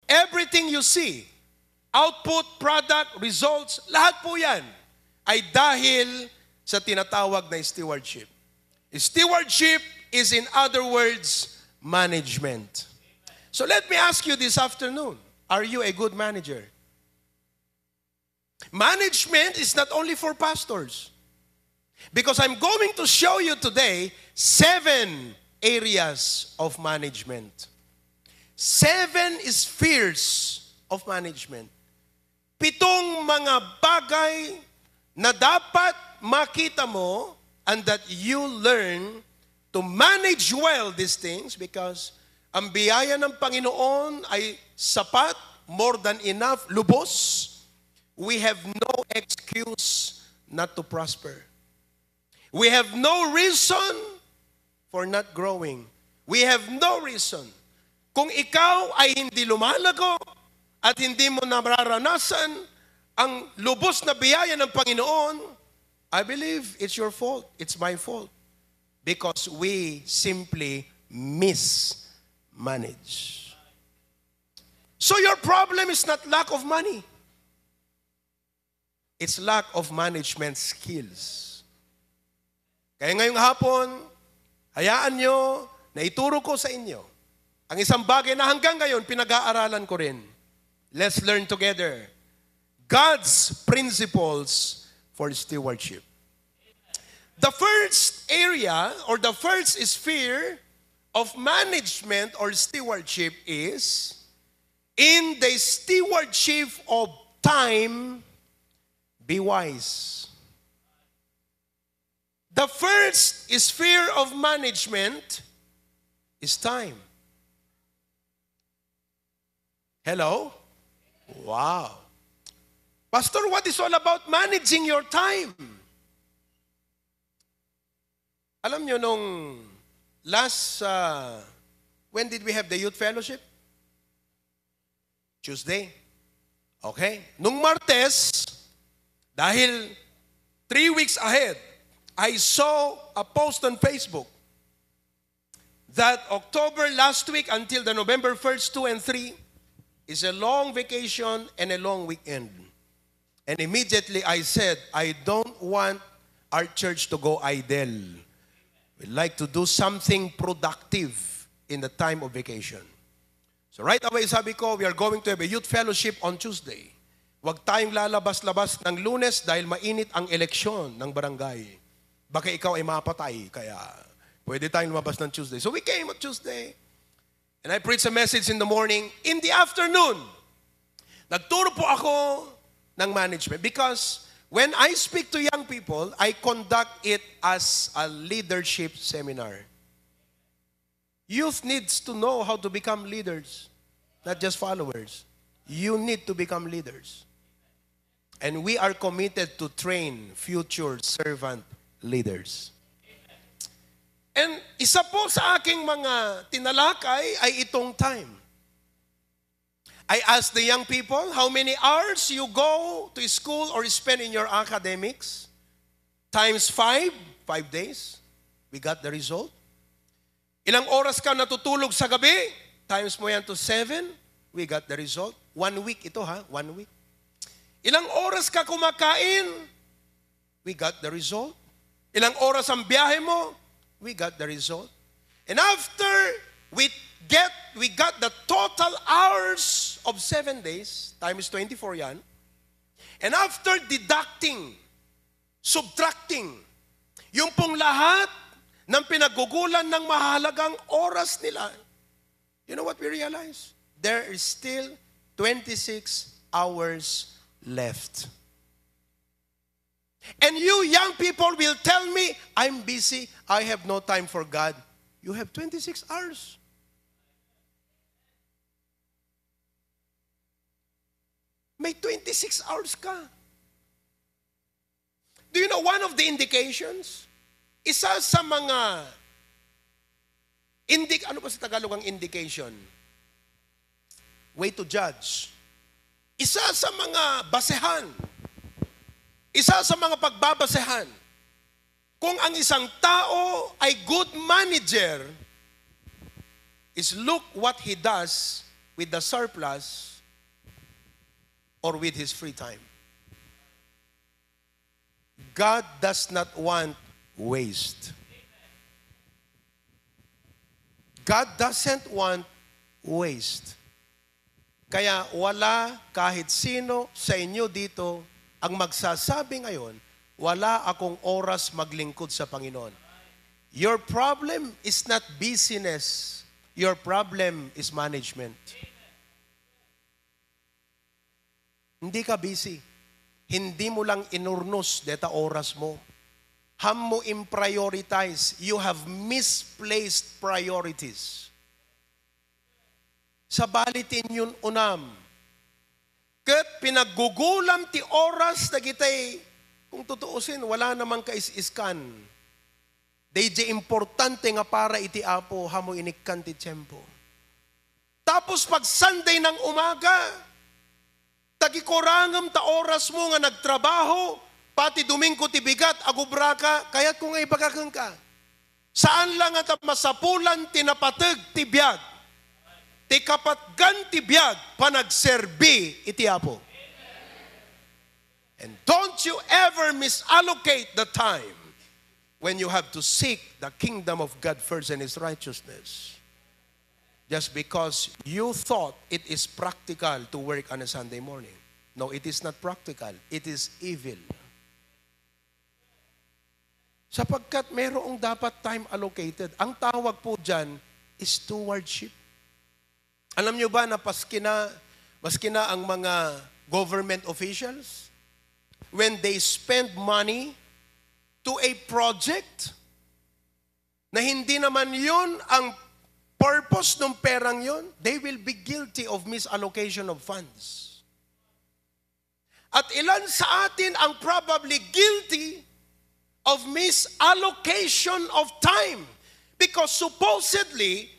Everything you see, output, product, results, lahat po yan ay dahil sa tinatawag na stewardship. Stewardship is, in other words, management. So let me ask you this afternoon, are you a good manager? Management is not only for pastors. Because I'm going to show you today 7 areas of management. 7 spheres of management. 7 mga bagay na dapat makita mo and that you learn to manage well these things because ang biyaya ng Panginoon ay sapat, more than enough, lubos. We have no excuse not to prosper. We have no reason for not growing. We have no reason. Kung ikaw ay hindi lumalago at hindi mo nararanasan ang lubos na biyaya ng Panginoon, I believe it's your fault. It's my fault. Because we simply mismanage. So your problem is not lack of money. It's lack of management skills. Kaya ngayong hapon, hayaan nyo na ituro ko sa inyo ang isang bagay na hanggang ngayon pinag-aaralan ko rin. Let's learn together God's principles for stewardship. The first area or the first sphere of management or stewardship is in the stewardship of time, be wise. The first sphere of management is time. Hello? Wow. Pastor, what is all about managing your time? Alam nyo nung when did we have the youth fellowship? Tuesday. Okay. Nung Martes, dahil 3 weeks ahead, I saw a post on Facebook that October last week until the November 1st, 2 and 3 is a long vacation and a long weekend. And immediately I said, I don't want our church to go idle. We'd like to do something productive in the time of vacation. So right away sabi ko, we are going to have a youth fellowship on Tuesday. Huwag tayong lalabas-labas ng Lunes dahil mainit ang eleksyon ng barangay. Baka ikaw ay mapatay, kaya pwede tayong lumabas ng Tuesday. So we came on Tuesday, and I preached a message in the morning. In the afternoon, nagturo po ako ng management because when I speak to young people, I conduct it as a leadership seminar. Youth needs to know how to become leaders, not just followers. You need to become leaders. And we are committed to train future servant leaders. And isa po sa aking mga tinalakay ay itong time. I asked the young people, how many hours you go to school or spend in your academics? Times 5 days. We got the result. Ilang oras ka natutulog sa gabi? Times mo yan to 7. We got the result. 1 week ito 1 week. Ilang oras ka kumakain? We got the result. Ilang oras ang biyahe mo? We got the result. And after we got the total hours of 7 days, times 24 yan, and after deducting, subtracting, yung pong lahat ng pinagugulan ng mahalagang oras nila, you know what we realize? There is still 26 hours left. And you young people will tell me, I'm busy, I have no time for God. You have 26 hours. May 26 hours ka. Do you know one of the indications? Isa sa mga ano ba sa Tagalog ang indication? Way to judge. Isa sa mga basehan. Isa sa mga pagbabasehan. Kung ang isang tao ay good manager, is look what he does with the surplus or with his free time. God does not want waste. God doesn't want waste. Kaya wala kahit sino sa inyo dito ang magsasabi ngayon, wala akong oras maglingkod sa Panginoon. Your problem is not busyness. Your problem is management. Hindi ka busy. Hindi mo lang inurnos deta oras mo. Ham mo imprioritize. You have misplaced priorities. Sa balitin yun unam. Kat pinaggugulam ti oras na kitay, kung tutuusin, wala namang kais-iskan. Dayjay importante nga para iti apo, hamo inikkan ti tiyempo. Tapos pag Sunday ng umaga, tagikurangam ta oras mo nga nagtrabaho, pati Domingo ti bigat, agubra ka, kaya't kung ay bagakang ka. Saan lang at masapulan tinapatag ti biyag? Ti kapatgan ti biyag, panagserbi iti apo. And don't you ever misallocate the time when you have to seek the kingdom of God first and His righteousness. Just because you thought it is practical to work on a Sunday morning. No, it is not practical. It is evil. Sapagkat mayroong dapat time allocated. Ang tawag po dyan is stewardship. Alam nyo ba na maski na ang mga government officials, when they spend money to a project na hindi naman yun ang purpose ng perang yun, they will be guilty of misallocation of funds. At ilan sa atin ang probably guilty of misallocation of time. Because supposedly,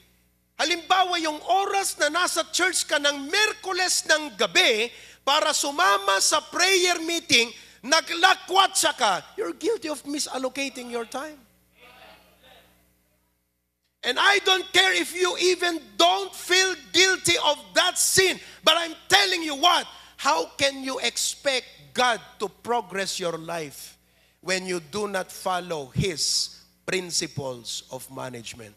halimbawa yung oras na nasa church ka ng Miyerkules ng gabi para sumama sa prayer meeting, naglakwatsa ka, you're guilty of misallocating your time. And I don't care if you even don't feel guilty of that sin. But I'm telling you what, how can you expect God to progress your life when you do not follow His principles of management?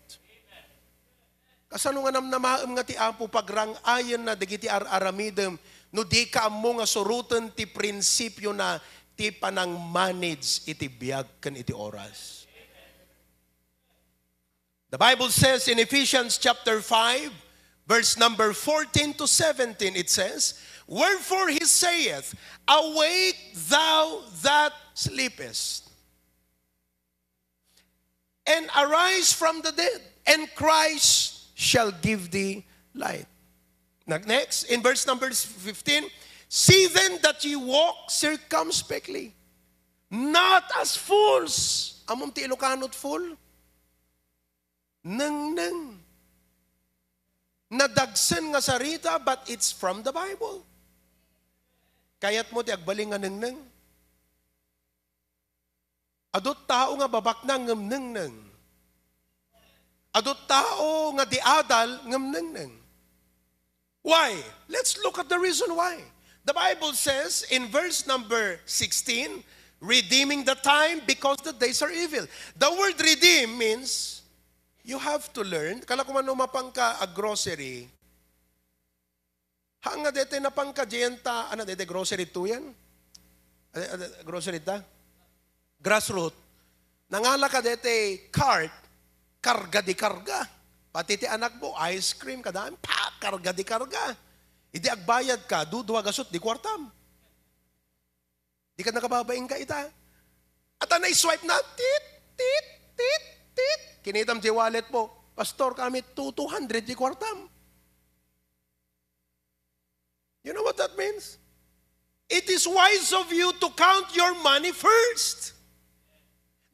Kasano nga namnamaam nga ti Apo pagrang ayon na dagiti aramidem no di ka amo nga surutan ti prinsipyo na ti panang manage iti biag ken iti oras. The Bible says in Ephesians chapter 5, verse number 14 to 17, it says, "Wherefore he saith, Awake thou that sleepest, and arise from the dead, and Christ shall give thee light." Next, in verse number 15, "See then that ye walk circumspectly, not as fools." Amom ti Ilocanot fool? Nang. Nadagsan nga sarita, but it's from the Bible. Kaya't mo ti agbaling nga nang. Adot tao nga babak na ngam nang. Adot tao nga diadal ngam nang. Why? Let's look at the reason why. The Bible says in verse number 16, redeeming the time because the days are evil. The word redeem means you have to learn. Kala ko man umapang ka a grocery. Hanga dete na pang ka jenta, ano dete grocery to yan? Grocery ta? Grassroot. Nangala ka dete cart, karga di karga. Pati ti anak mo, ice cream, kadaan, karga di karga. Hindi agbayad ka, dudwa gasot, di kwartam. Di ka nakababaing ka ita. At anay swipe na, tit, tit, tit, tit. Kinitam di wallet mo, pastor kami 200 di kwartam. You know what that means? It is wise of you to count your money first.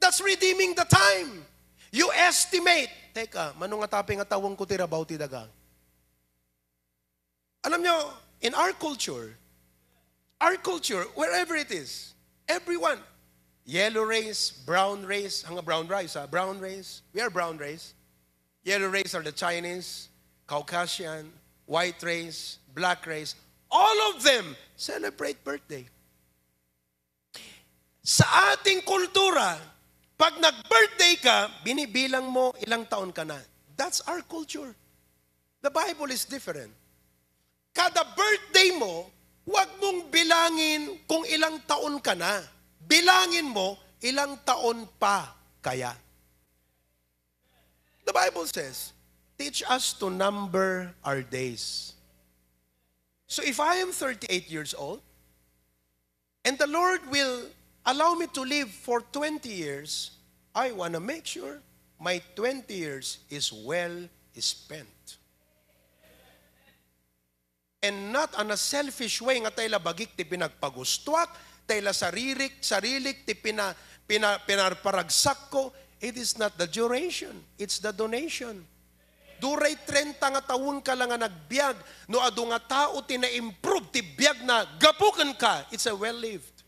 That's redeeming the time. You estimate. Teka, manong atapi nga tawang ko tirabaw ti daga. Alam nyo, in our culture, wherever it is, everyone, yellow race, brown race, hanga brown rice, brown race, we are brown race. Yellow race are the Chinese, Caucasian, white race, black race, all of them celebrate birthday. Sa ating kultura, pag nag-birthday ka, binibilang mo ilang taon ka na. That's our culture. The Bible is different. Kada birthday mo, huwag mong bilangin kung ilang taon ka na. Bilangin mo ilang taon pa kaya. The Bible says, teach us to number our days. So if I am 38 years old, and the Lord will allow me to live for 20 years, I want to make sure my 20 years is well spent. And not on a selfish way nga tayo labagik ti pinagpagustuak, tayo sarilik ti pinarparagsak ko. It is not the duration, it's the donation. Duray 30 nga taon ka lang nga nagbiag, no adu nga tao tina-improve ti biag na gapukan ka, it's a well-lived.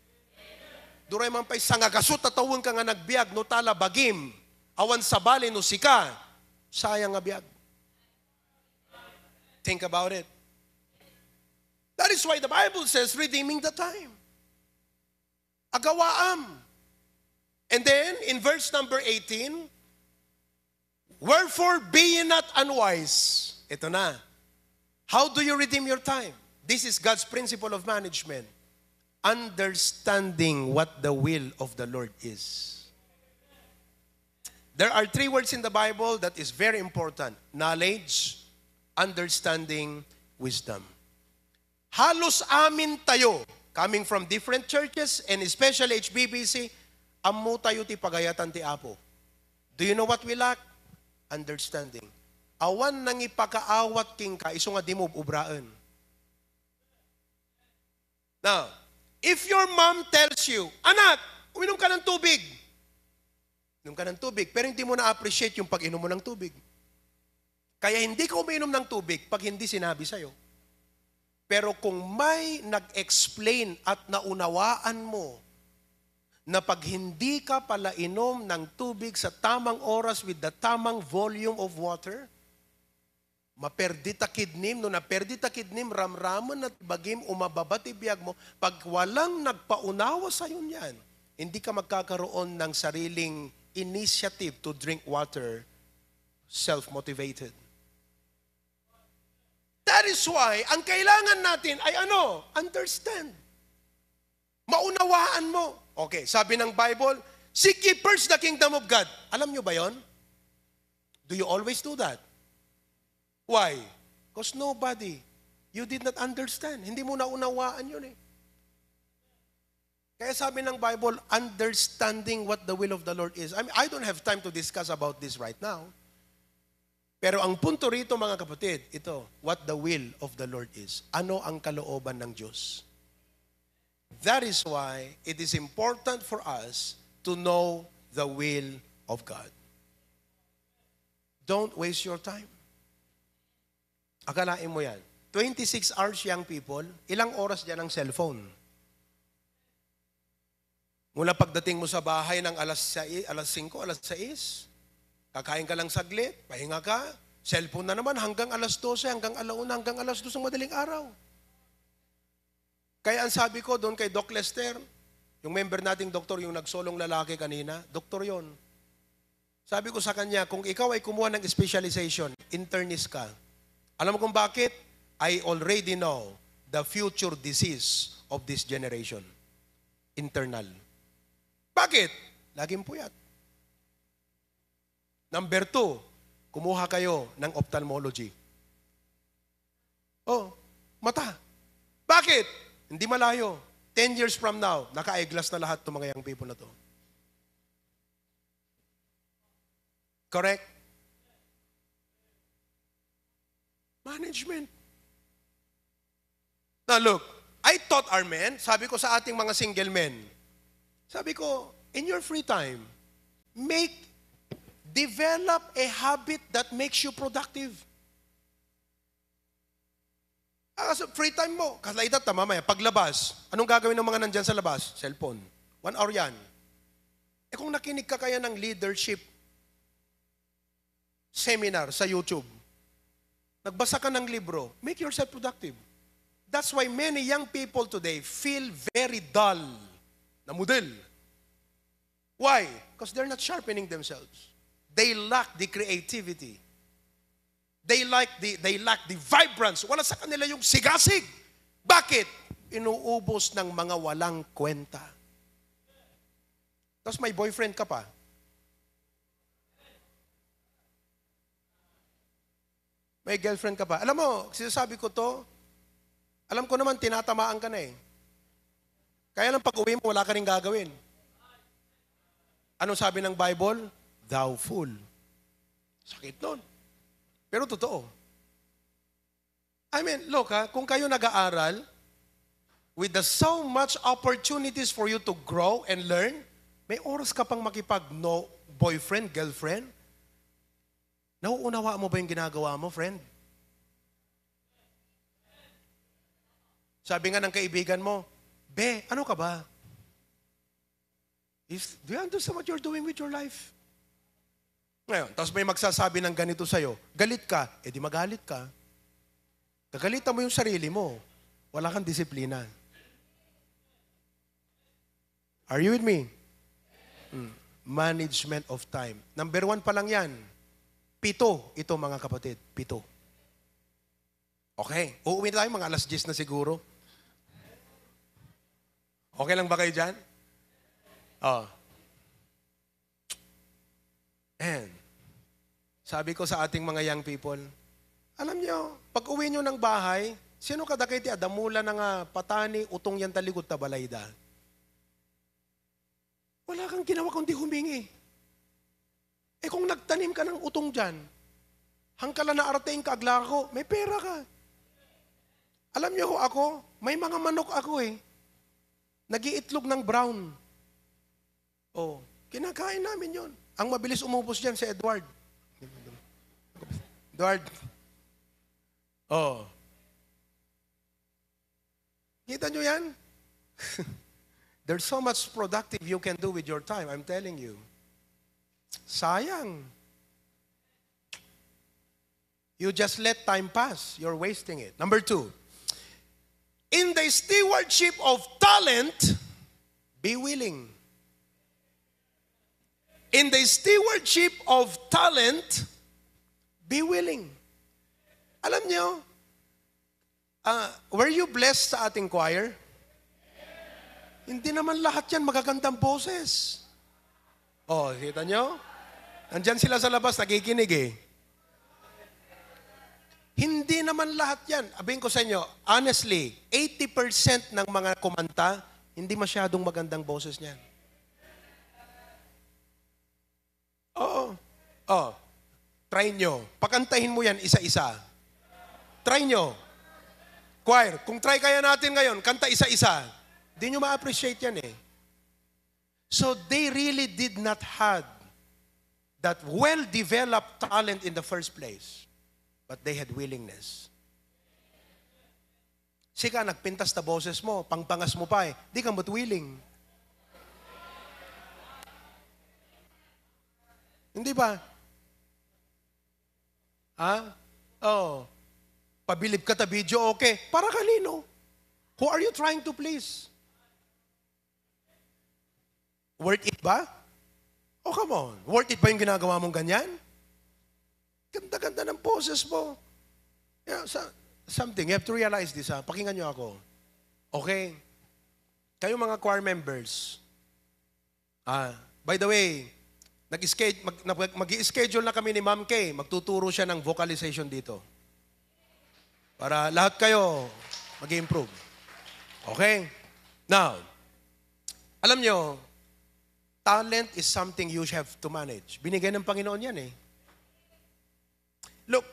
Duray man pa'y sangagasot na taon ka nga nagbiag, no tala bagim, awan sa bali no sika, sayang nga biag. Think about it. That is why the Bible says, redeeming the time. Agawaam. And then, in verse number 18, wherefore be ye not unwise. Ito na. How do you redeem your time? This is God's principle of management. Understanding what the will of the Lord is. There are 3 words in the Bible that is very important. Knowledge, understanding, wisdom. Halos amin tayo, coming from different churches, and especially HBBC, ammo tayo ti pagayatan ti Apo. Do you know what we lack? Understanding. Awan nang ipakaawat king ka, iso nga di mo ubraan. Now, if your mom tells you, anak, uminom ka ng tubig. Uminom ka ng tubig, pero hindi mo na-appreciate yung pag-inom mo ng tubig. Kaya hindi ka uminom ng tubig pag hindi sinabi sa'yo. Pero kung may nag-explain at naunawaan mo na pag hindi ka pala inom ng tubig sa tamang oras with the tamang volume of water, maperdi ta kidnim, no naperdi ta kidnim, ramraman at bagim, umababati biyag mo, pag walang nagpaunawa sa yun yan, hindi ka magkakaroon ng sariling initiative to drink water, self-motivated. That is why, ang kailangan natin ay ano? Understand. Maunawaan mo. Okay, sabi ng Bible, seek ye first the kingdom of God. Alam nyo ba yon? Do you always do that? Why? Because nobody, you did not understand. Hindi mo naunawaan yun eh. Kaya sabi ng Bible, understanding what the will of the Lord is. I don't have time to discuss about this right now. Pero ang punto rito mga kapatid, ito, what the will of the Lord is. Ano ang kalooban ng Diyos? That is why it is important for us to know the will of God. Don't waste your time. Akalain mo yan. 26 hours young people, ilang oras dyan ang cellphone? Mula pagdating mo sa bahay ng alas 5, alas 6, kakain ka lang saglit, pahinga ka, cellphone na naman hanggang alas 12, hanggang alauna, hanggang alas 2 ng madaling araw. Kaya ang sabi ko doon kay Doc Lester, yung member nating doktor, yung nagsolong lalaki kanina, doktor yon. Sabi ko sa kanya, kung ikaw ay kumuha ng specialization, internist ka. Alam mo kung bakit? I already know the future disease of this generation. Internal. Bakit? Laging puyat. Number 2, kumuha kayo ng ophthalmology. Oh, mata. Bakit? Hindi malayo. 10 years from now, naka-eyeglass na lahat itong mga young people na to. Correct? Management. Now look, I taught our men, sabi ko sa ating mga single men, sabi ko, in your free time, develop a habit that makes you productive. Sa free time mo, kaslaidat na mamaya, paglabas, anong gagawin ng mga nandyan sa labas? Cellphone. 1 hour yan. Eh kung nakinig ka kaya ng leadership seminar sa YouTube, Nagbasa ka ng libro. Make yourself productive. That's why many young people today feel very dull. Namudel. Why? Because they're not sharpening themselves. They lack the creativity. They lack the vibrance. Wala sa kanila yung sigasig. Bakit? Inuubos ng mga walang kwenta. Tapos may boyfriend ka pa. May girlfriend ka pa. Alam mo, sinasabi ko to, alam ko naman, tinatamaan ka na eh. Kaya lang pag-uwi mo, wala ka rin gagawin. Anong sabi ng Bible? Thou fool. Sakit nun. Pero totoo. I mean, look kung kayo nag-aaral, with the so much opportunities for you to grow and learn, may oras ka pang makipag-no boyfriend, girlfriend. Nauunawa mo ba yung ginagawa mo, friend? Sabi nga ng kaibigan mo, Be, ano ka ba? Do you understand what you're doing with your life? Ngayon, tapos may magsasabi ng ganito sa'yo, galit ka, di magalit ka. Kagalitan mo yung sarili mo. Wala kang disiplina. Are you with me? Management of time. Number 1 pa lang yan. 7. Ito mga kapatid, 7. Okay, uuwi na tayo mga alas 10 na siguro. Okay lang ba kayo dyan? And, sabi ko sa ating mga young people, alam nyo, pag uwi nyo ng bahay, sino kadakiti adamula na nga patani, utong yan talikod tabalayda? Wala kang ginawa kundi humingi. Kung nagtanim ka ng utong dyan, hangkala na artein ka, agla ko, may pera ka. Alam niyo ako, may mga manok ako Nag-iitlog ng brown. Kinakain namin yon. Ang mabilis umubos dyan si Edward. Edward. Kita nyo yan? There's so much productive you can do with your time, I'm telling you. Sayang. You just let time pass. You're wasting it. Number 2. In the stewardship of talent, be willing. In the stewardship of talent, be willing. Alam niyo, were you blessed sa ating choir? Hindi naman lahat yan magagandang boses. Kita nyo? Nandyan sila sa labas, nakikinig Hindi naman lahat yan. Abihin ko sa inyo, honestly, 80% ng mga kumanta, hindi masyadong magandang boses niyan. Try nyo. Pakantahin mo yan isa-isa. Try nyo. Choir, kung try kaya natin ngayon, kanta isa-isa. Hindi nyo ma-appreciate yan So they really did not have that well-developed talent in the first place. But they had willingness. Sika, nagpintas na boses mo, pangpangas mo pa di ka but willing. Hindi ba? Pabilib ka ta video, okay. Para kanino? Who are you trying to please? Worth it ba? Come on. Worth it ba yung ginagawa mong ganyan? Ganda-ganda ng boses mo. Something, you have to realize this Pakinggan nyo ako. Okay? Kayo mga choir members. By the way, mag-i-schedule na kami ni Ma'am Kay. Magtuturo siya ng vocalization dito. Para lahat kayo mag-improve. Okay? Now, alam nyo, talent is something you have to manage. Binigay ng Panginoon yan Look,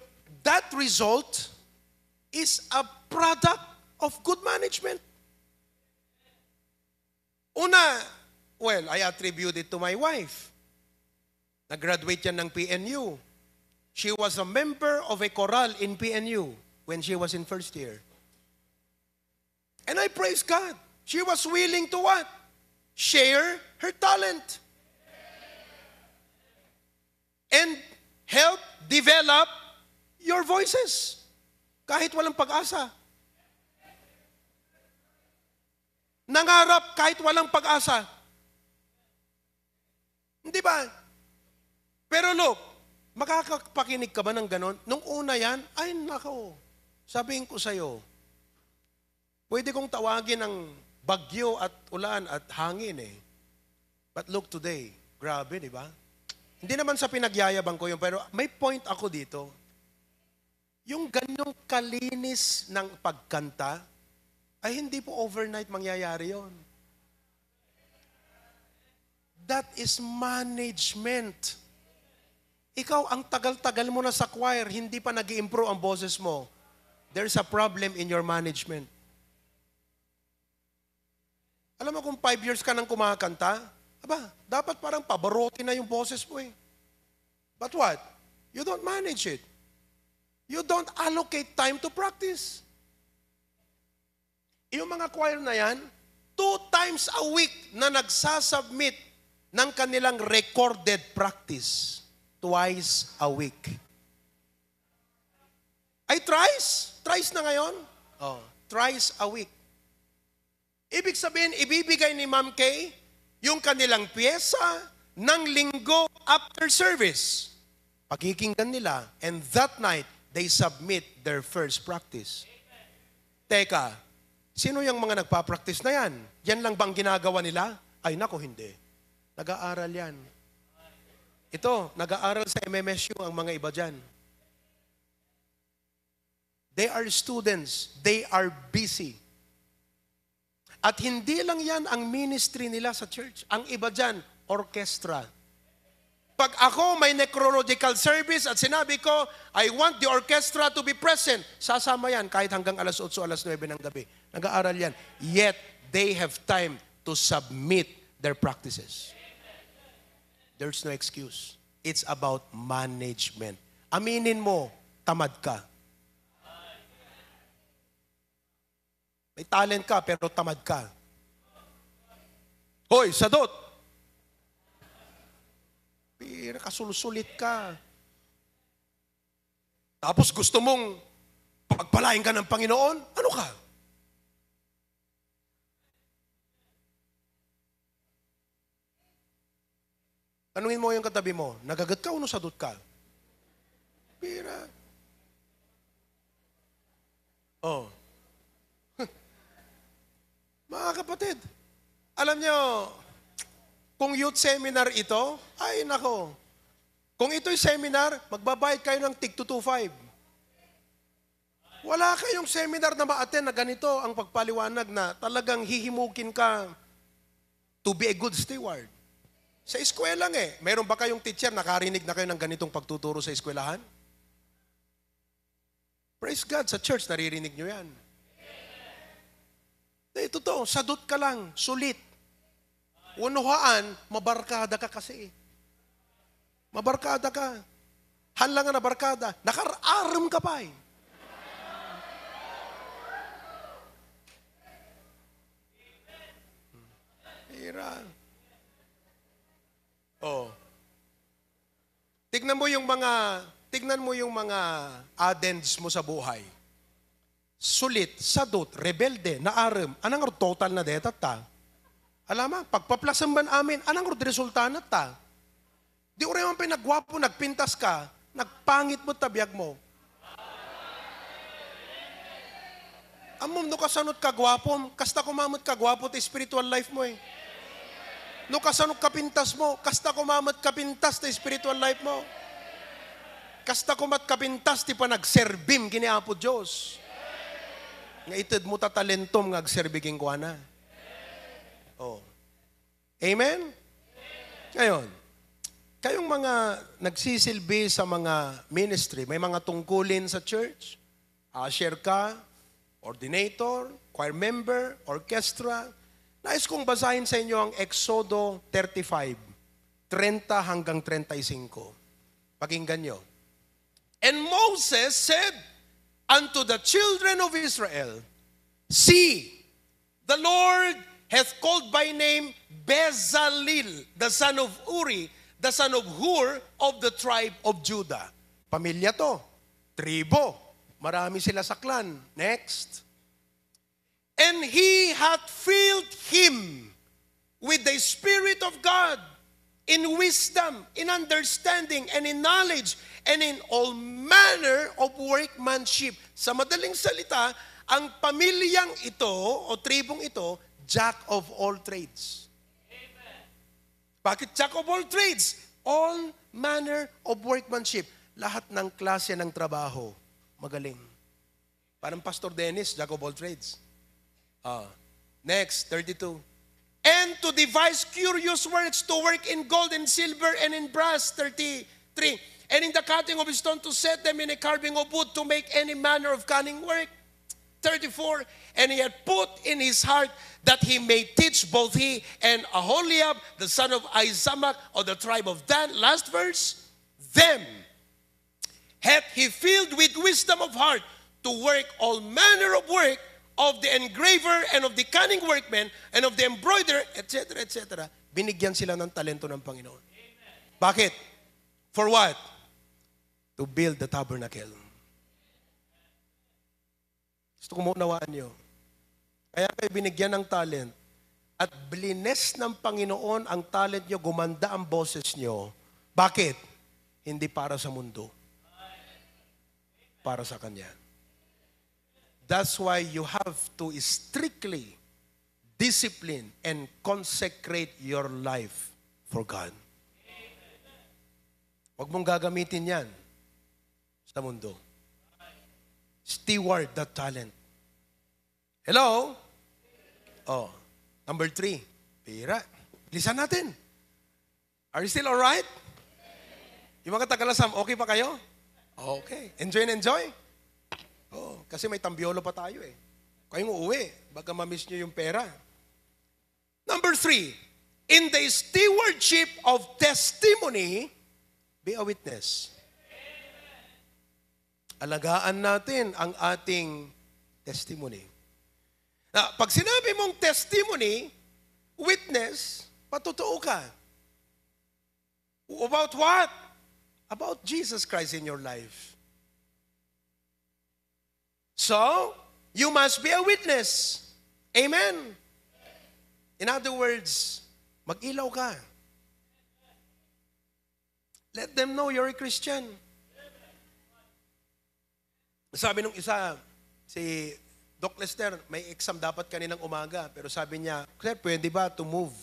that result is a product of good management. Una, I attribute it to my wife. Nag-graduate yan ng PNU. She was a member of a choral in PNU when she was in first year. And I praise God. She was willing to what? Share her talent. And help develop your voices. kahit walang pag-asa. Nangarap kahit walang pag-asa. Hindi ba? Pero look, makakapakinig ka ba ng ganon? Nung una yan, ay nako, sabihin ko sa'yo, pwede kong tawagin ng bagyo at ulan at hangin eh. But look today, grabe, di ba? Hindi naman sa pinagyayabang ko yun, pero may point ako dito. Yung ganyong kalinis ng pagkanta, ay hindi po overnight mangyayari yon. That is management. Ikaw, ang tagal-tagal mo na sa choir, hindi pa nag-i-improve ang boses mo. There's a problem in your management. Alam mo kung 5 years ka nang kumakanta, aba, dapat parang pabarote na yung boses mo eh. But what? You don't manage it. You don't allocate time to practice. Yung mga choir na yan, 2 times a week na nagsasubmit ng kanilang recorded practice. Twice a week. Ay, thrice? Thrice na ngayon? Oh, thrice a week. Ibig sabihin, ibibigay ni Ma'am Kay yung kanilang pyesa ng linggo after service. Pakikinggan nila, and that night, they submit their first practice. Teka, sino yung mga nagpa-practice na yan? Yan lang bang ginagawa nila? Ay nako, hindi. Nag-aaral yan. Ito, nag-aaral sa MMSU ang mga iba dyan. They are students. They are busy. At hindi lang yan ang ministry nila sa church. Ang iba dyan, orchestra. Pag ako may necrological service at sinabi ko, I want the orchestra to be present, sasama yan kahit hanggang alas 8, alas 9 ng gabi. Nag-aaral yan. Yet, they have time to submit their practices. There's no excuse. It's about management. Aminin mo, tamad ka. May talent ka, pero tamad ka. Hoy, sadot! Pira, kasulsulit ka. Tapos gusto mong pagpalain ka ng Panginoon? Ano ka? Tanungin mo yung katabi mo, nagagat ka o nasadot ka? Pira. Oh. Mga kapatid, alam nyo, kung youth seminar ito, ay nako. Kung ito'y seminar, magbabayad kayo ng tig 225. Wala kayong seminar na ma-attend na ganito ang pagpaliwanag na talagang hihimukin ka to be a good steward. Sa eskwela lang eh. Meron ba kayong teacher, nakarinig na kayo ng ganitong pagtuturo sa eskwelahan? Praise God, sa church naririnig nyo yan. Ito to, sadot ka lang, sulit. Unuhaan, mabarkada ka kasi. Mabarkada ka. Hanlangan na barkada, nakararam ka pa eh. Hira. Oh. Tignan mo yung mga addends mo sa buhay. Sulit, sadot, rebelde, naaram. Anong total na deta ta? Alam mo, pagpaplasan ba amin, anong resulta na ta? Di o rin pinagwapo, nagpintas ka, nagpangit mo tabiyag mo. Amom, no kasanot ka gwapom, kasta kumamot ka gwapo ta spiritual life mo eh. No kasanot kapintas mo, kasta kumamot kapintas ta spiritual life mo. Kasta kumat kapintas ti pa nagserbim giniapo Diyos. Nga itid mo ta talentom nga agserbiging kwa na. Oh. Amen? Ngayon, kayong mga nagsisilbi sa mga ministry, may mga tungkulin sa church, usher ka, ordinator, choir member, orchestra, nais kong basahin sa inyo ang Exodo 35, 30 hanggang 35. Pakinggan nyo. And Moses said unto the children of Israel, see, the Lord hath called by name Bezalel, the son of Uri, the son of Hur, of the tribe of Judah. Pamilya to, tribo, Marami sila sa clan. Next. And He hath filled him with the Spirit of God, in wisdom, in understanding, and in knowledge, and in all manner of workmanship. Sa madaling salita, ang pamilyang ito, o tribong ito, jack of all trades. Amen. Bakit jack of all trades? All manner of workmanship. Lahat ng klase ng trabaho, magaling. Parang Pastor Dennis, jack of all trades. Next, 32. And to devise curious works, to work in gold and silver and in brass, 33. And in the cutting of stone, to set them in a carving of wood, to make any manner of cunning work, 34. And he had put in his heart that he may teach both he and Aholiab, the son of Ahisamach, of the tribe of Dan. Last verse. Them hath he filled with wisdom of heart, to work all manner of work, of the engraver and of the cunning workman and of the embroiderer, etc., etc. Binigyan sila ng talento ng Panginoon. Amen. Bakit? For what? To build the tabernacle. Gusto ko maunawaan nyo. Kaya kayo binigyan ng talent at blines ng Panginoon ang talent nyo, gumanda ang boses nyo. Bakit? Hindi para sa mundo. Para sa Kanya. That's why you have to strictly discipline and consecrate your life for God. Huwag mong gagamitin yan sa mundo. Steward that talent. Hello? Oh, number 3. Pira. Lisan natin. Are you still alright? Yung mga tagalasam, okay pa kayo? Okay. Enjoy and enjoy? Oh, kasi may tambiolo pa tayo eh. Kayong uuwi, baka ma-miss nyo yung pera. Number 3, in the stewardship of testimony, be a witness. Alagaan natin ang ating testimony. Na, pag sinabi mong testimony, witness, patotoo ka. About what? About Jesus Christ in your life. So, you must be a witness. Amen. In other words, mag-ilaw ka. Let them know you're a Christian. Sabi nung isa, si Doc Lester, may exam dapat kaninang umaga. Pero sabi niya, Sir, pwede ba to move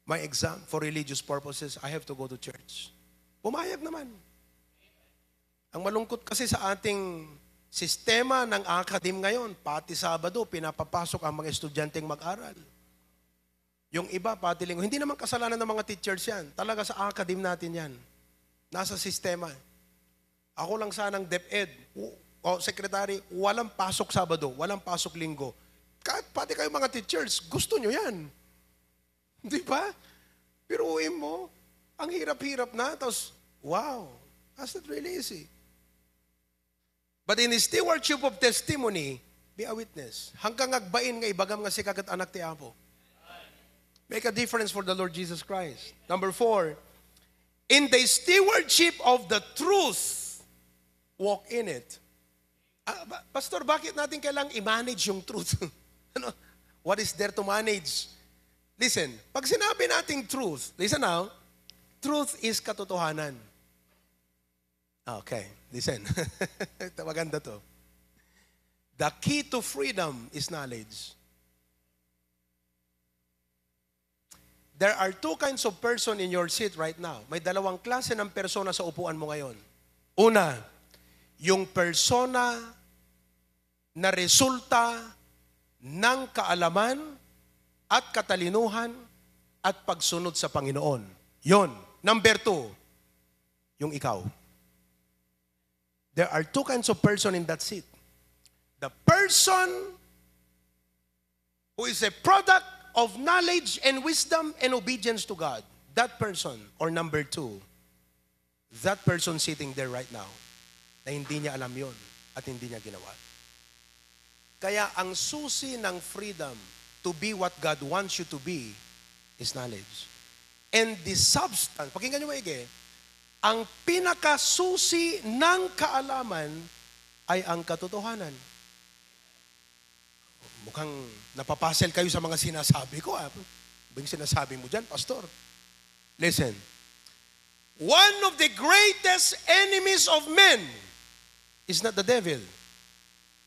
my exam for religious purposes? I have to go to church. Pumayag naman. Ang malungkot kasi sa ating sistema ng academe ngayon, pati Sabado, pinapapasok ang mga estudyanteng mag-aral. Yung iba, pati linggo. Hindi naman kasalanan ng mga teachers yan. Talaga sa academe natin yan. Nasa sistema. Ako lang sanang DepEd, o secretary, walang pasok Sabado, walang pasok linggo. Kahit pati kayo mga teachers, gusto nyo yan. Di ba? Pero uwi mo, ang hirap-hirap na, tapos, wow, that's not really easy. But in the stewardship of testimony, be a witness. Hanggang agbain nga ibagam nga si kagat anak ti Apo. Make a difference for the Lord Jesus Christ. Number 4, in the stewardship of the truth, walk in it. Pastor, bakit natin kailangang i-manage yung truth? Ano? What is there to manage? Listen, pag sinabi nating truth, listen now, truth is katotohanan. Okay, listen. Ito, maganda to. The key to freedom is knowledge. There are two kinds of person in your seat right now. May dalawang klase ng persona sa upuan mo ngayon. Una, yung persona na resulta ng kaalaman at katalinuhan at pagsunod sa Panginoon. Yon. Number 2, yung ikaw. There are two kinds of person in that seat. The person who is a product of knowledge and wisdom and obedience to God. That person, or number 2, that person sitting there right now, na hindi niya alam yon at hindi niya ginawa. Kaya ang susi ng freedom to be what God wants you to be is knowledge. And the substance, pakinggan niyo maigi, ang pinakasusi ng kaalaman ay ang katotohanan. Mukhang napapasel kayo sa mga sinasabi ko. Yung sinasabi mo dyan, Pastor. Listen. One of the greatest enemies of men is not the devil.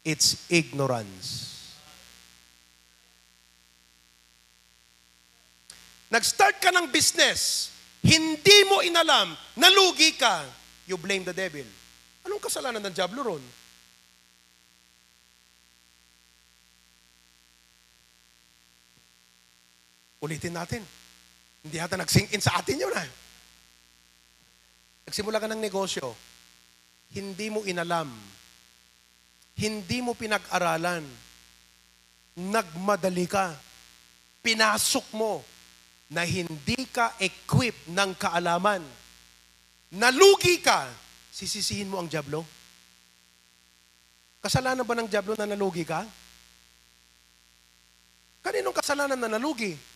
It's ignorance. Nag-start ka ng business, hindi mo inalam, nalugi ka, you blame the devil. Anong kasalanan ng diablo ron? Ulitin natin. Hindi hata nag-sink in sa atin yun. Nagsimula ka ng negosyo, hindi mo inalam, hindi mo pinag-aralan, nagmadali ka, pinasok mo na hindi ka equipped ng kaalaman, nalugi ka, sisisihin mo ang diablo? Kasalanan ba ng diablo na nalugi ka? Kaninong kasalanan na nalugi?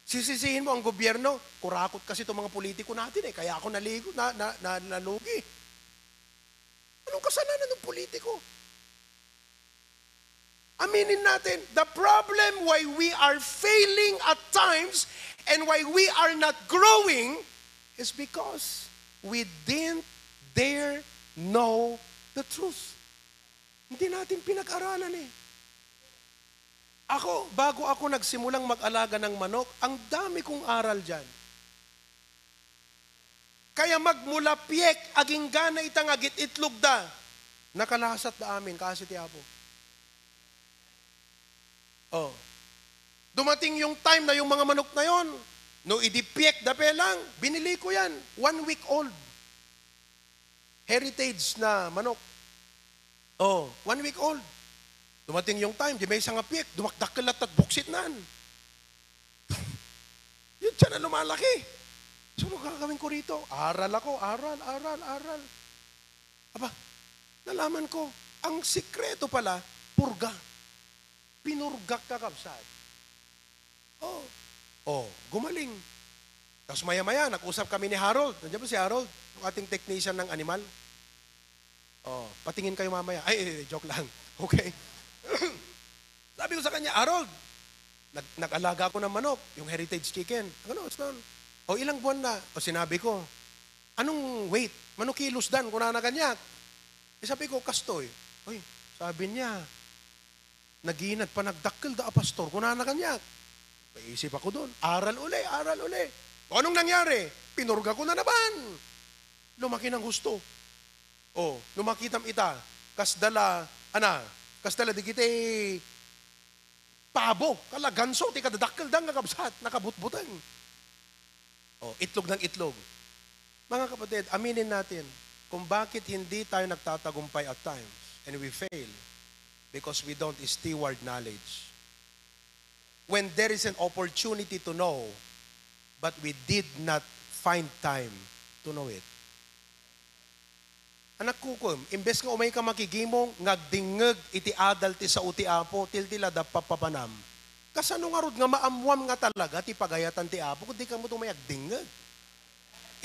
Sisisihin mo ang gobyerno, kurakot kasi itong mga politiko natin kaya ako nalugi. Anong kasalanan ng politiko? Aminin natin, the problem why we are failing at times and why we are not growing is because we didn't dare know the truth. Hindi natin pinag-aralan bago ako nagsimulang mag-alaga ng manok, ang dami kong aral dyan. Kaya magmula piyek, aging gana itang agit itlog da, nakalasat da amin, kasi ti Apo. Dumating yung time na yung mga manok na yon, no idipiyek da pelang, binili ko yan, 1 week old. Heritage na manok. 1 week old. Dumating yung time, di may isang apik, dumakdakalat at buksit naan. Yun siya na lumalaki. So, ano gagawin ko rito? Aral ako, aral. Aba, nalaman ko, ang sikreto pala, purga. Pinurgak ka kapsat. Gumaling. Tapos maya-maya, nag-usap kami ni Harold. Nandiyan ba si Harold? Yung ating technician ng animal. Patingin kayo mamaya. Ay, joke lang. Okay. Sabi ko sa kanya, Harold, nag-alaga ako ng manok, yung heritage chicken. Ilang buwan na? Sinabi ko, anong weight? Manok kilos dan, kung na ganyan. Sabi ko, kastoy. Sabi niya, naginat pa nagdakkel da pastor, kung na ganyan. Paisip ako doon, aral uli. Anong nangyari? Pinurga ko na naman. Lumaki ng gusto. Lumakitam ita, kasdala digite pabo, kalaganso, ti kadadakkel dang nakabsat, nakabutbutang. Itlog ng itlog. Mga kapatid, aminin natin kung bakit hindi tayo nagtatagumpay at times and we fail because we don't steward knowledge. When there is an opportunity to know, but we did not find time to know it. Anak kukum, imbes nga umay ka makigimong, ngagdingeg iti adal ti sa uti Apo, tila da papapanam. Kasano nga rod nga maamwam nga talaga ti pagayatan ti Apo, kundi ka mo tumay agdingeg.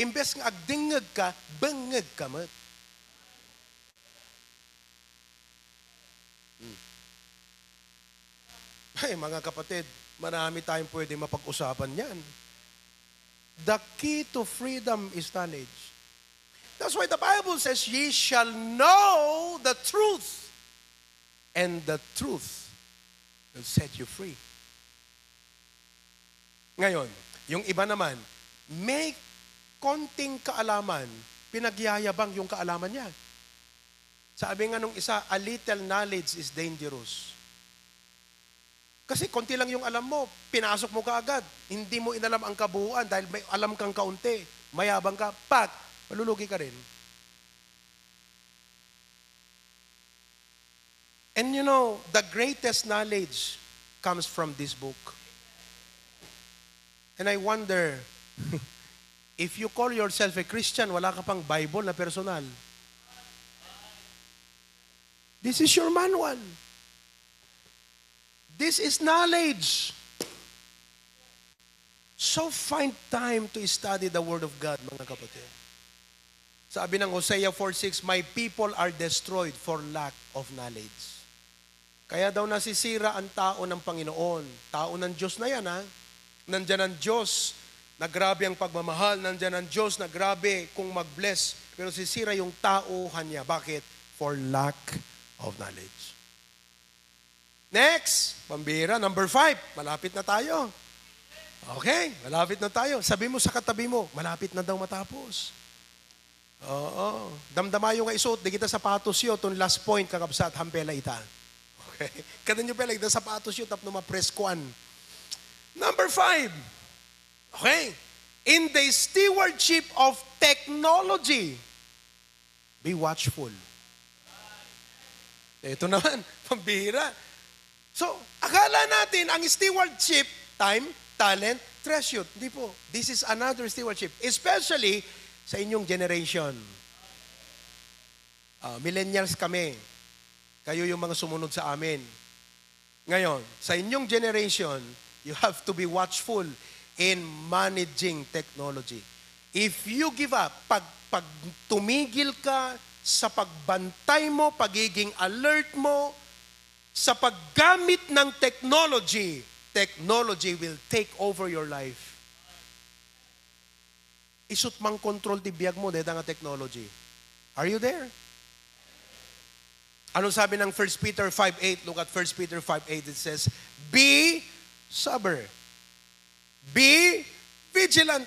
Imbes nga agdingeg ka, bengeg ka mo. Ay, mga kapatid, marami tayong pwede mapag-usapan yan. The key to freedom is knowledge. That's why the Bible says, ye shall know the truth, and the truth will set you free. Ngayon, yung iba naman, may konting kaalaman, pinagyayabang yung kaalaman niya. Sabi nga nung isa, a little knowledge is dangerous. Kasi konti lang yung alam mo, pinasok mo kaagad. Hindi mo inalam ang kabuuan dahil may alam kang kaunti. Mayabang ka, malulugi ka rin. And you know, the greatest knowledge comes from this book. And I wonder, if you call yourself a Christian, wala ka pang Bible na personal. This is your manual. This is knowledge. So find time to study the Word of God, mga kapatid. Sabi ng Hosea 4:6, my people are destroyed for lack of knowledge. Kaya daw nasisira ang tao ng Panginoon. Tao ng Diyos na yan, ha? Nandyan ang Diyos na grabe ang pagmamahal. Nandyan ang Diyos na grabe kung mag-bless. Pero sisira yung tauhan niya. Bakit? For lack of knowledge. Next, pambira, number 5. Malapit na tayo. Okay, malapit na tayo. Sabi mo sa katabi mo, malapit na daw matapos. Oo. Damdama yung nga isuot, di kita sapatos yun, itong last point, kakabsat, hampela ita. Okay. Kada nyo pala, ita sapatos yun, tapos ma-press kuan. Number 5. Okay. In the stewardship of technology, be watchful. Ito naman, pambira. So, akala natin ang stewardship, time, talent, treasure. Hindi po. This is another stewardship. Especially sa inyong generation. Millennials kami. Kayo yung mga sumunod sa amin. Ngayon, sa inyong generation, you have to be watchful in managing technology. If you give up, pag tumigil ka sa pagbantay mo, pagiging alert mo, sa paggamit ng technology, technology will take over your life. Isut mang control ti biyag mo, dahil nga technology. Are you there? Anong sabi ng 1 Peter 5:8? Look at 1 Peter 5:8. It says, be sober. Be vigilant.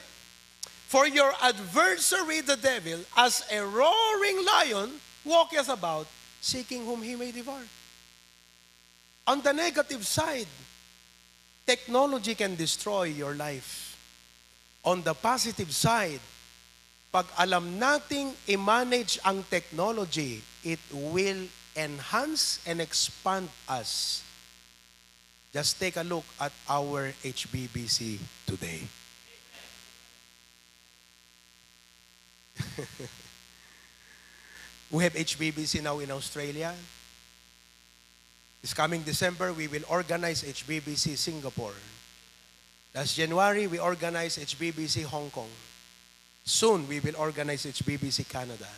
For your adversary, the devil, as a roaring lion, walketh about, seeking whom he may devour. On the negative side, technology can destroy your life. On the positive side, pag alam nating i-manage ang technology, it will enhance and expand us. Just take a look at our HBBC today. We have HBBC now in Australia. This coming December, we will organize HBBC Singapore. Last January, we organized HBBC Hong Kong. Soon, we will organize HBBC Canada.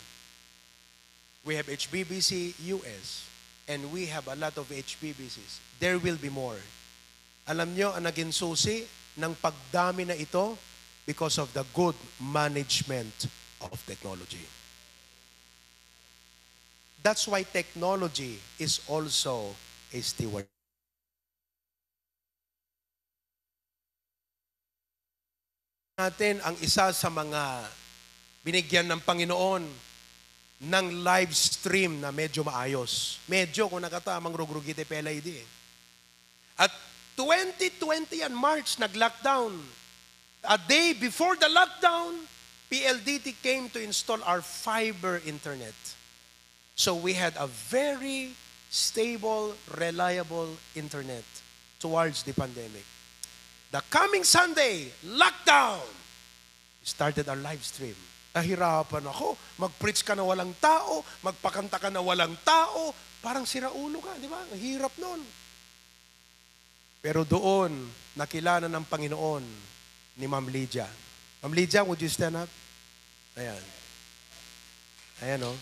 We have HBBC US. And we have a lot of HBBCs. There will be more. Alam nyo, ang naging susi ng pagdami na ito because of the good management of technology. That's why technology is also a steward. Natin ang isa sa mga binigyan ng Panginoon ng live stream na medyo maayos. Medyo kung nakatamang rugrugite pelay di. At 2020 and March, nag-lockdown. A day before the lockdown, PLDT came to install our fiber internet. So we had a very stable, reliable internet towards the pandemic. The coming Sunday, lockdown, started our live stream. Nahirapan ako, mag-preach ka na walang tao, magpakanta ka na walang tao, parang siraulo ka, di ba? Ang hirap nun. Pero doon, nakilala ng Panginoon ni Ma'am Lydia. Ma'am Lydia, would you stand up? Ayan. Ayan, oh.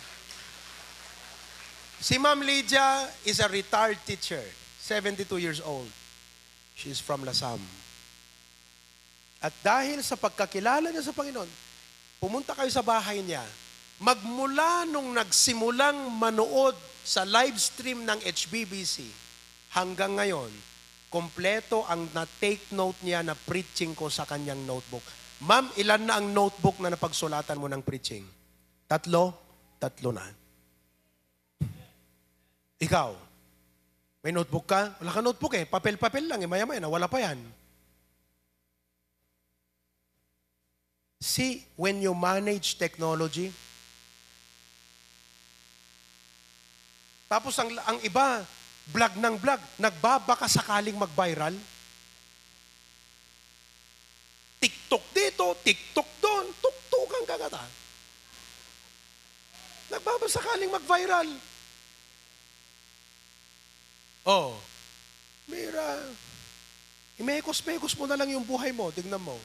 Si Ma'am Lydia is a retired teacher, 72 years old. She's from Lasam. At dahil sa pagkakilala niya sa Panginoon, pumunta kayo sa bahay niya, magmula nung nagsimulang manood sa live stream ng HBBC, hanggang ngayon, kompleto ang na-take note niya na preaching ko sa kanyang notebook. Ma'am, ilan na ang notebook na napagsulatan mo ng preaching? 3? 3 na. Ikaw, may notebook ka? Wala ka notebook eh. Papel-papel lang eh. Maya-maya na. Wala pa yan. See, when you manage technology, tapos ang iba, vlog ng vlog, nagbabaka sakaling mag-viral. TikTok dito, TikTok doon, tuktukan kagata. Nagbabaka sakaling mag-viral. Oh, mira, imekos-mekos mo na lang yung buhay mo, tignan mo.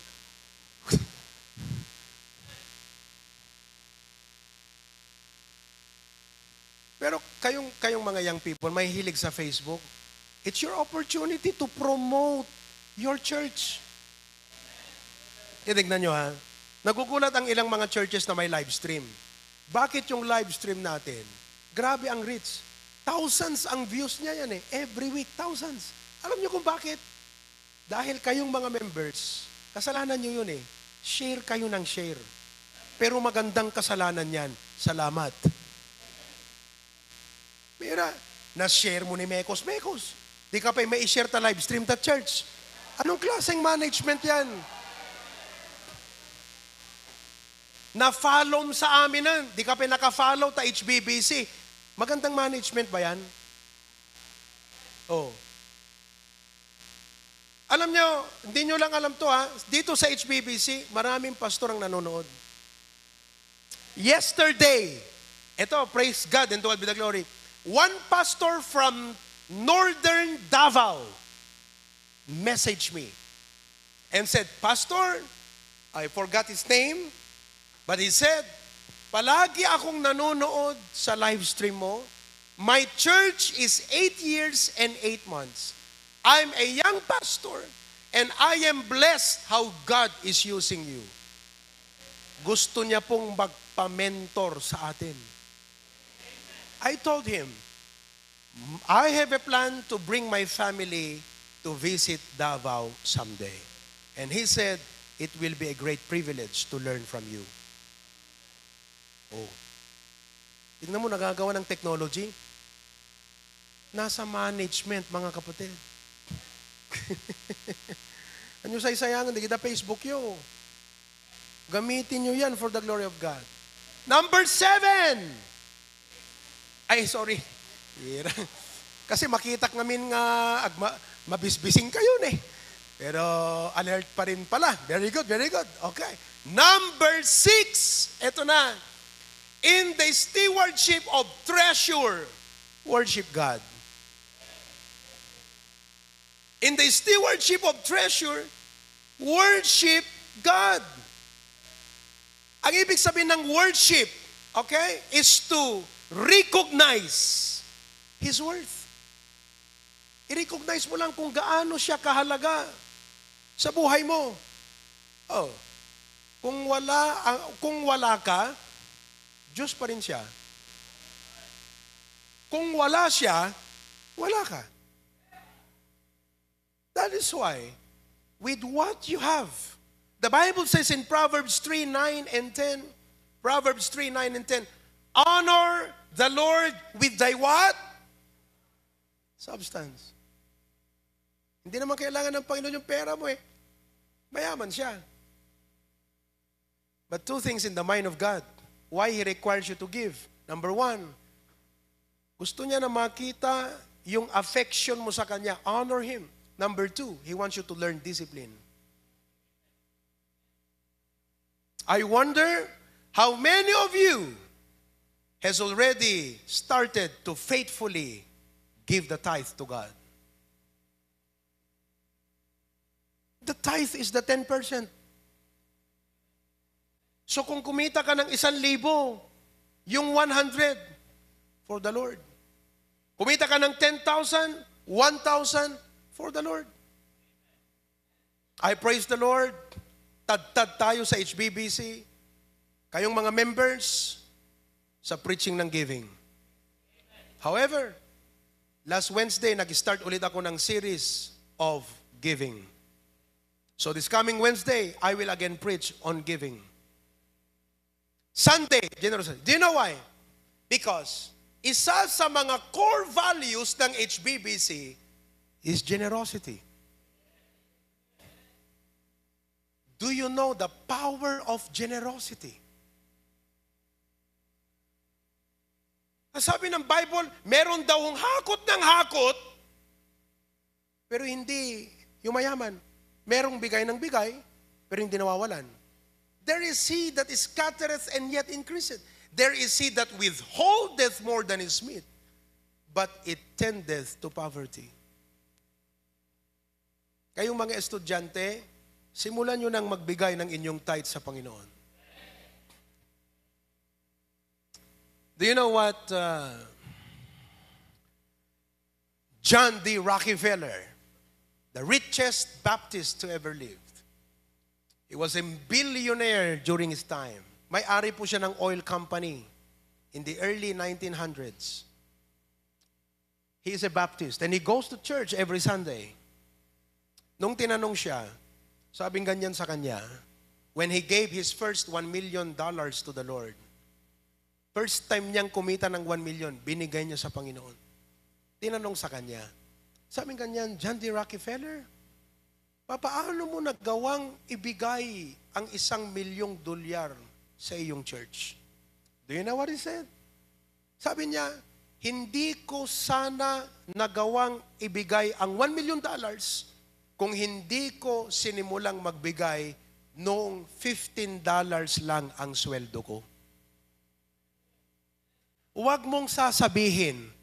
Pero kayong mga young people, may hilig sa Facebook. It's your opportunity to promote your church. Titignan nyo ha. Nagugulat ang ilang mga churches na may live stream. Bakit yung live stream natin? Grabe ang reach. Thousands ang views niya yan eh. Every week, thousands. Alam nyo kung bakit? Dahil kayong mga members, kasalanan nyo yun eh. Share kayo ng share. Pero magandang kasalanan yan. Salamat. Mira, na-share mo ni Mekos. Di ka pa may i-share ta live stream ta church. Anong klaseng management yan? Na-follow sa amin na. Di ka pa naka-follow ta HBBC. Magandang management ba yan? Oh. Alam nyo, hindi nyo lang alam to ha. Dito sa HBBC, maraming pastor ang nanonood. Yesterday, ito, praise God and to God be the glory. One pastor from Northern Davao messaged me and said, Pastor, I forgot his name, but he said, palagi akong nanonood sa live stream mo. My church is 8 years and 8 months. I'm a young pastor and I am blessed how God is using you. Gusto niya pong magpa-mentor sa atin. I told him, I have a plan to bring my family to visit Davao someday. And he said, it will be a great privilege to learn from you. Oh. Tignan mo, nagagawa ng technology. Nasa management, mga kapatid. Anyo say-sayangan, di kita Facebook yo. Gamitin nyo yan for the glory of God. Number 7. Ay, sorry. Kasi makitak namin nga mabisbising kayo eh. Pero alert pa rin pala. Very good, very good. Okay. Number 6. Ito na. In the stewardship of treasure, worship God. In the stewardship of treasure, worship God. Ang ibig sabihin ng worship, okay, is to recognize His worth. I-recognize mo lang kung gaano siya kahalaga sa buhay mo. Oh. Kung wala ka, Diyos pa rin siya. Kung wala siya, wala ka. That is why, with what you have, the Bible says in Proverbs 3:9 and 10, Proverbs 3:9 and 10, honor the Lord with thy what? Substance. Hindi naman kailangan ng Panginoon yung pera mo eh. Mayaman siya. But 2 things in the mind of God. Why He requires you to give. Number 1, gusto niya na makita yung affection mo sa Kanya. Honor Him. Number 2, He wants you to learn discipline. I wonder how many of you has already started to faithfully give the tithe to God. The tithe is the 10%. So kung kumita ka ng 1,000, yung 100 for the Lord. Kumita ka ng 10,000, 1,000 for the Lord. I praise the Lord. Tad-tad tayo sa HBBC. Kayong mga members sa preaching ng giving. However, last Wednesday, nag-start ulit ako ng series of giving. So this coming Wednesday, I will again preach on giving. Sunday, generosity. Do you know why? Because isa sa mga core values ng HBBC is generosity. Do you know the power of generosity? Sabi ng Bible, meron daw hakot ng hakot, pero hindi yung mayaman. Merong bigay ng bigay, pero hindi nawawalan. There is seed that is scattereth and yet increaseth. There is seed that withholdeth more than is meet, but it tendeth to poverty. Kayong mga estudyante, simulan nyo nang magbigay ng inyong tithe sa Panginoon. Do you know what John D. Rockefeller, the richest Baptist to ever live. He was a billionaire during his time. May-ari po siya ng oil company in the early 1900s. He is a Baptist and he goes to church every Sunday. Nung tinanong siya, sabing ganyan sa kanya, when he gave his first $1 million to the Lord, first time niyang kumita ng 1 million, binigay niya sa Panginoon. Tinanong sa kanya, sabing ganyan, John D. Rockefeller, paano mo nagawang ibigay ang $1 milyong sa iyong church? Do you know what he said? Sabi niya, hindi ko sana nagawang ibigay ang $1 million kung hindi ko sinimulang magbigay noong $15 lang ang sweldo ko. Huwag mong sasabihin,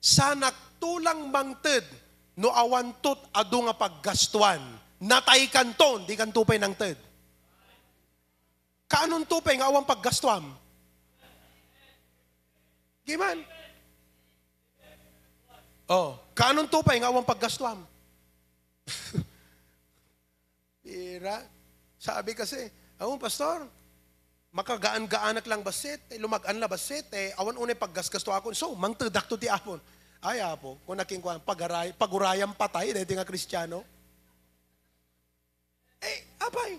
sana tulang mangted no awantot adu nga paggastuan, natay kanton, di kan tupay ng ted. Kaanon tupay nga awang paggastuan? Giman? Oh, kaanon tupay nga awang paggastuan? Bira. Sabi kasi, pastor, makagaan-gaanak lang basit, lumagaan la basit, awan unay paggasgasto ako. So, mangtedak to ti apon. Ay, apo, kung nakingkuhan, pagurayang patay, dahil nga Kristiyano. Abay,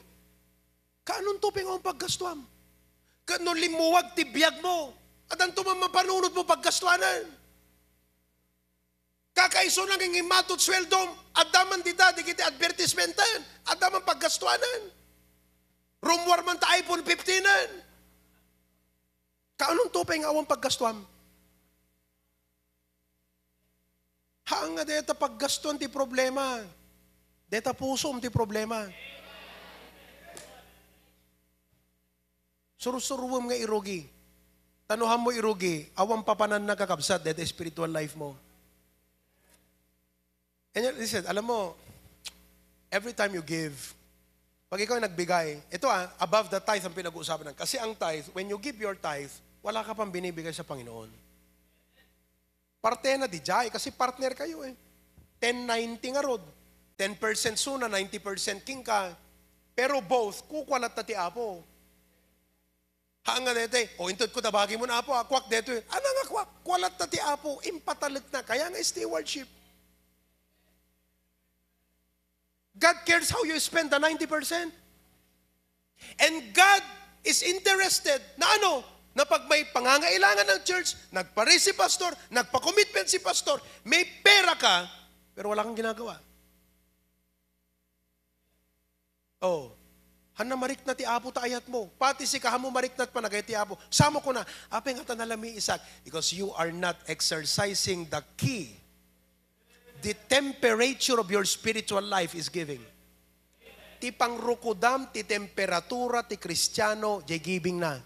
kaanon tuping ang paggastuan? Kano limuwag ti biyag mo, at ang tumamapanunod mo paggastuanan. Kakaiso lang ang imatot sweldom, at daman dita, di kita advertisementan, at daman paggastuanan. Rumwar man ta iPhone 15-an. Kaanong tupay nga awang paggastuan? Haan nga deta paggastuan ti problema. Deta puso ti problema. Surusuruwam nga irugi. Tanuhan mo irugi, awang papanan nakakabsat deta spiritual life mo. And listen, alam mo, every time you give, pag ikaw ay nagbigay, ito above the tithe ang pinag-uusapan. Kasi ang tithe, when you give your tithe, wala ka pang binibigay sa Panginoon. Parte na di jay, kasi partner kayo 10-90 nga rod. 10% suna, 90% king ka. Pero both, kukwalat na ti apo. Haan nga dete, intod ko tabagi mo na apo, kwak deto yun. Ano nga kwak? Kwalat na ti apo, impatalit na. Kaya nga stewardship. God cares how you spend the 90%. And God is interested na na pag may pangangailangan ng church, nagpare si pastor, nagpa-commitment si pastor, may pera ka, pero wala kang ginagawa. Hana mariknat ti apo ta ayat mo. Pati si kahamo mariknat pa nagay ti apo. Samo ko na, apeng hata nalami isak. Because you are not exercising the key. The temperature of your spiritual life is giving. Ti pangrukudam, ti temperatura, ti Kristiyano, jay giving na.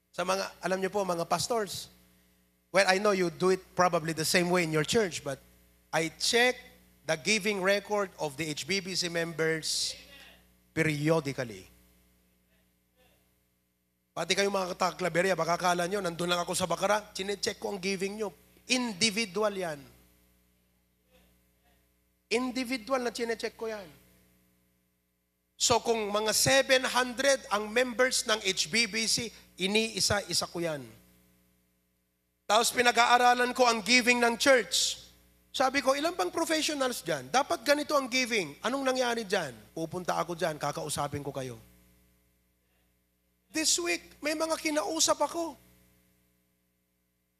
Sa mga, alam niyo po, mga pastors, well, I know you do it probably the same way in your church, but I check the giving record of the HBBC members periodically. Pati kayo mga kataklaberya, baka akala nyo, nandun lang ako sa Bakara, chinecheck ko ang giving nyo. Individual yan. Individual na chinecheck ko yan. So kung mga 700 ang members ng HBBC, iniisa-isa ko yan. Tapos pinag-aaralan ko ang giving ng church. Sabi ko, ilan bang professionals dyan? Dapat ganito ang giving. Anong nangyari dyan? Pupunta ako dyan, kakausapin ko kayo. This week, may mga kinausap ako.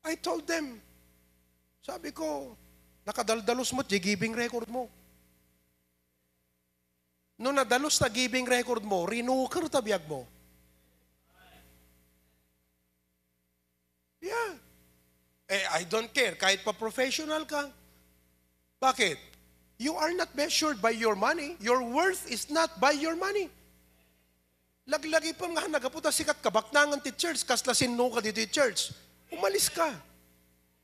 I told them, sabi ko, nakadaldalos mo, giving record mo. Noong nadalos na giving record mo, rinukar tabiyag mo. Yeah. I don't care. Kahit pa professional ka. Bakit? You are not measured by your money. Your worth is not by your money. Laglagi pa nga nagaputa sikat ka, baknangan ti church, kaslasin no ka dito church. Umalis ka.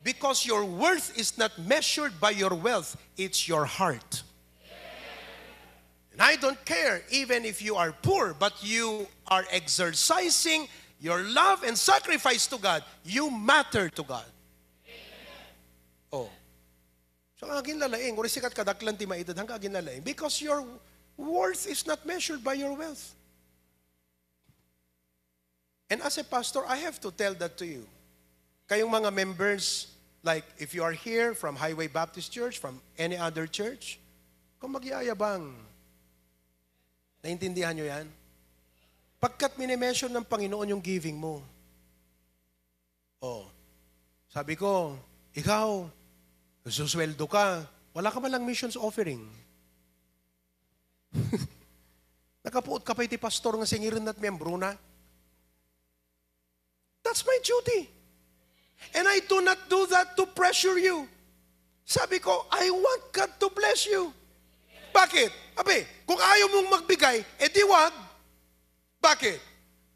Because your worth is not measured by your wealth. It's your heart. And I don't care even if you are poor, but you are exercising your love and sacrifice to God. You matter to God. So, agin lalaing, kung sikat kadaklan ti maitad, hanggang agin lalaing. Because your worth is not measured by your wealth. And as a pastor, I have to tell that to you. Kayong mga members, like if you are here from Highway Baptist Church, from any other church, kung magyayabang, naintindihan nyo yan? Pagkat minimension ng Panginoon yung giving mo. Oh, sabi ko, ikaw, susweldo ka, wala ka malang missions offering. Nakapuot ka pa iti pastor nga singirin at membro na. That's my duty. And I do not do that to pressure you. Sabi ko, I want God to bless you. Bakit? Abe, kung ayaw mong magbigay, edi wag. Bakit?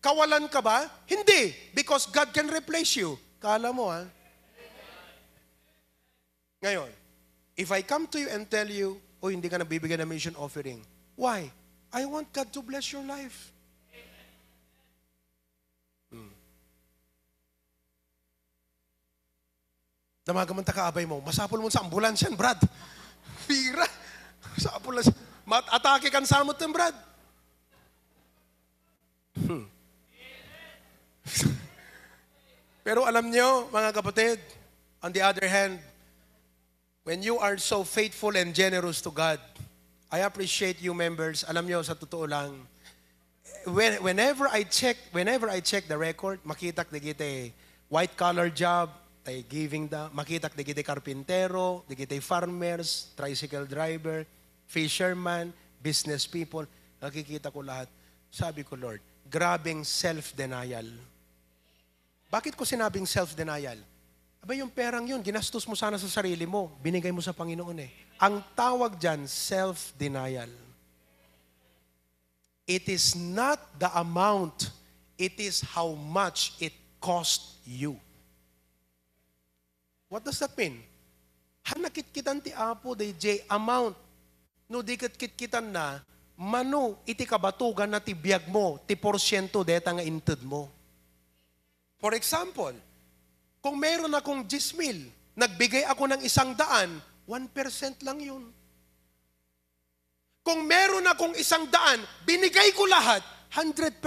Kawalan ka ba? Hindi. Because God can replace you. Kala mo, ha? Ngayon, if I come to you and tell you, oh, hindi ka nabibigyan ng mission offering. Why? I want God to bless your life. Damagaman takaabay mo, masapol mo sa ambulansyan, Brad. Pira. Masapol na siya. Atake kan samot ng Brad. Pero alam nyo, mga kapatid, on the other hand, when you are so faithful and generous to God, I appreciate you members. Alam nyo, sa totoo lang, whenever I check the record, makita digite white collar job, tay giving da, makita digite karpintero, digite farmers, tricycle driver, fisherman, business people, nakikita ko lahat. Sabi ko, Lord, grabing self-denial. Bakit ko sinabing self-denial? Aba, yung perang yun, ginastos mo sana sa sarili mo, binigay mo sa Panginoon eh. Ang tawag dyan, self-denial. It is not the amount, it is how much it cost you. What does that mean? Hanakit-kitan ti Apo, DJ, amount. No, di kit-kitan na, mano, iti kabatugan na ti biyag mo, ti porsyento deta nga inted mo. For example, kung meron akong 10,000, nagbigay ako ng 100, 1% lang yun. Kung meron akong 100, binigay ko lahat, 100%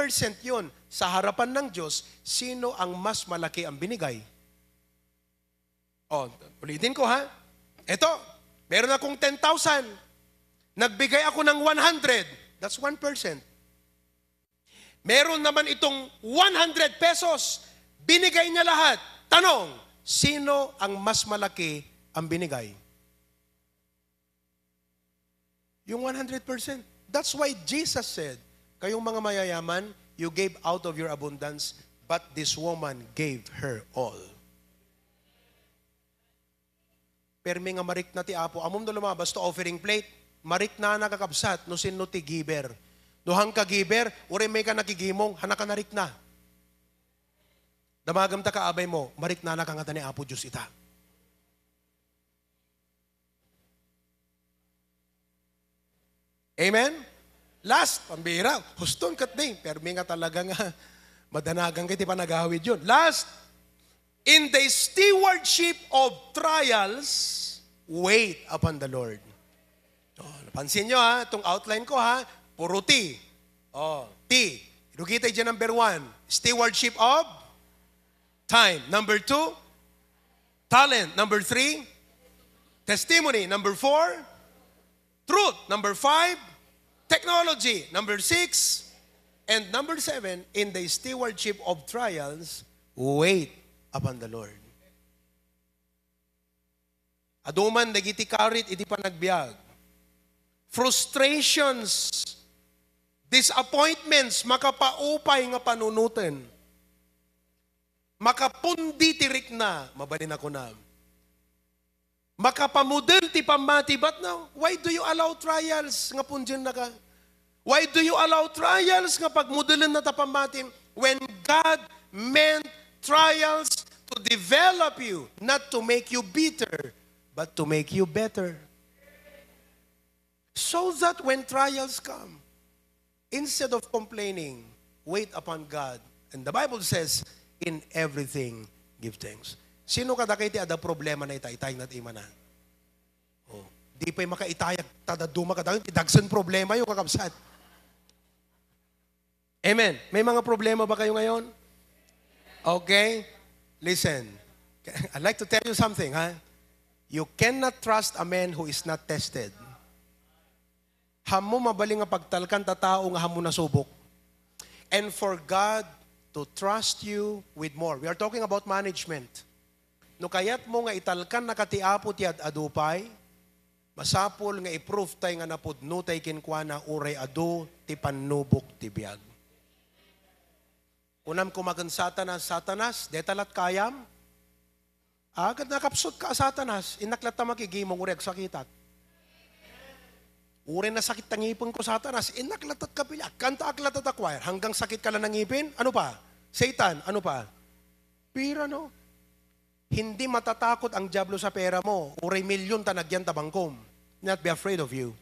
yun. Sa harapan ng Diyos, sino ang mas malaki ang binigay? Oh, ulitin ko ha. Ito, meron akong 10,000. Nagbigay ako ng 100. That's 1%. Meron naman itong 100 pesos. Binigay niya lahat. Tanong, sino ang mas malaki ang binigay? Yung 100%. That's why Jesus said, kayong mga mayayaman, you gave out of your abundance, but this woman gave her all. Permi nga marik na ti Apo, amom na lumabas to offering plate, marik na nakakabsat, no sino ti giver. Duhang ka giver, uri may ka nakigimong, hanak ka narik na. Damagam ta kaabay mo, marik na nakangata ni Apo Diyos ita. Amen? Last, pambira, huston kat din, permi nga talaga nga, madanagang kiti panagawid yun. Last, in the stewardship of trials, wait upon the Lord. Oh, napansin nyo ha, itong outline ko ha, puro T. Oh, T. Ilugitay dyan number 1, stewardship of time. Number 2, talent. Number 3, testimony. Number 4, truth. Number 5, technology. Number 6, and number 7, in the stewardship of trials, wait upon the Lord. Aduman, nagiti karit, iti panagbiag. Frustrations, disappointments, makapaupay nga panunutin. Makapundi tirik na, mabalin ako na. Makapamudel ti pamati, but now, why do you allow trials nga punjin na ka? Why do you allow trials nga pagmudelin na tapamati when God meant trials to develop you, not to make you bitter, but to make you better. So that when trials come, instead of complaining, wait upon God. And the Bible says, in everything, give thanks. Sino kadakay ti ada problema na itay nat imanan? Di pa'y makaitayag, tadaduma ka, dagsan problema yung kakabsat. Amen. May mga problema ba kayo ngayon? Okay? Listen. I'd like to tell you something, ha? You cannot trust a man who is not tested. Hamo mabaling nga pagtalkan ta tao nga hamo nasubok. And for God to trust you with more. We are talking about management. No kayat mo nga italkan na katiapot yad adupay, masapol nga i-proof tay nga napudno tay kinkwa na uray adu ti panubok ti biag. Unam kumagan satanas, detalat kayam. Agad nakapsot ka satanas, inaklat ta makigimong ureg sakitat. Uri na sakit ang ngipin ko satanas, inaklat at kapila, kanta aklat at acquire, hanggang sakit ka lang ng ngipin, ano pa? Satan, ano pa? Pira, no? Hindi matatakot ang diablo sa pera mo, uray milyon tanagyan tabangkom. Not be afraid of you.